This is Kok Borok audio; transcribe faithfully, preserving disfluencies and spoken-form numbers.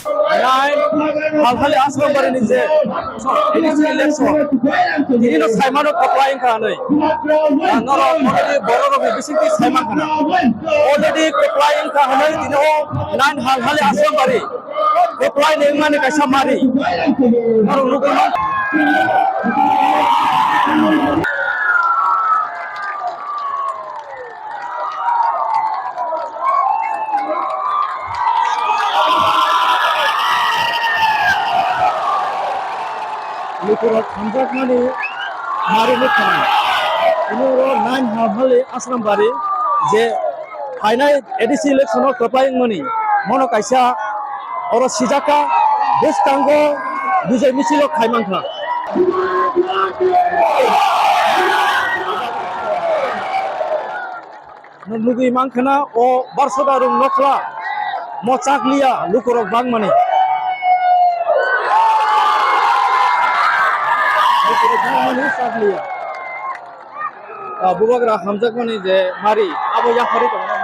Nine Halhali Ashram Bari ni je A D C election, tini no saimano koplai wngkha hinwi. Ah, norok already borok rok ni bisingtwi saiman khana. Already koplai wngkha hinwi tini o nine Halhali Ashram Bari. Koplai ni wngmani kaisa mari. Norok nugwi man. Lukurok hamjakmani mari nukha. Ini oro nine Halhali Ashram Bari je phainai A D C election o kwplai wngmani mono kaisa oro sijak kha, bwskango bijai misil o khai mankha. Nugwi mankha na o barsoda rung nokla mo chakliya lukurok bangmani. Lukurok bangmani chakliya. Ah, bubagra hamjakmani je mari abo yaphari tongo.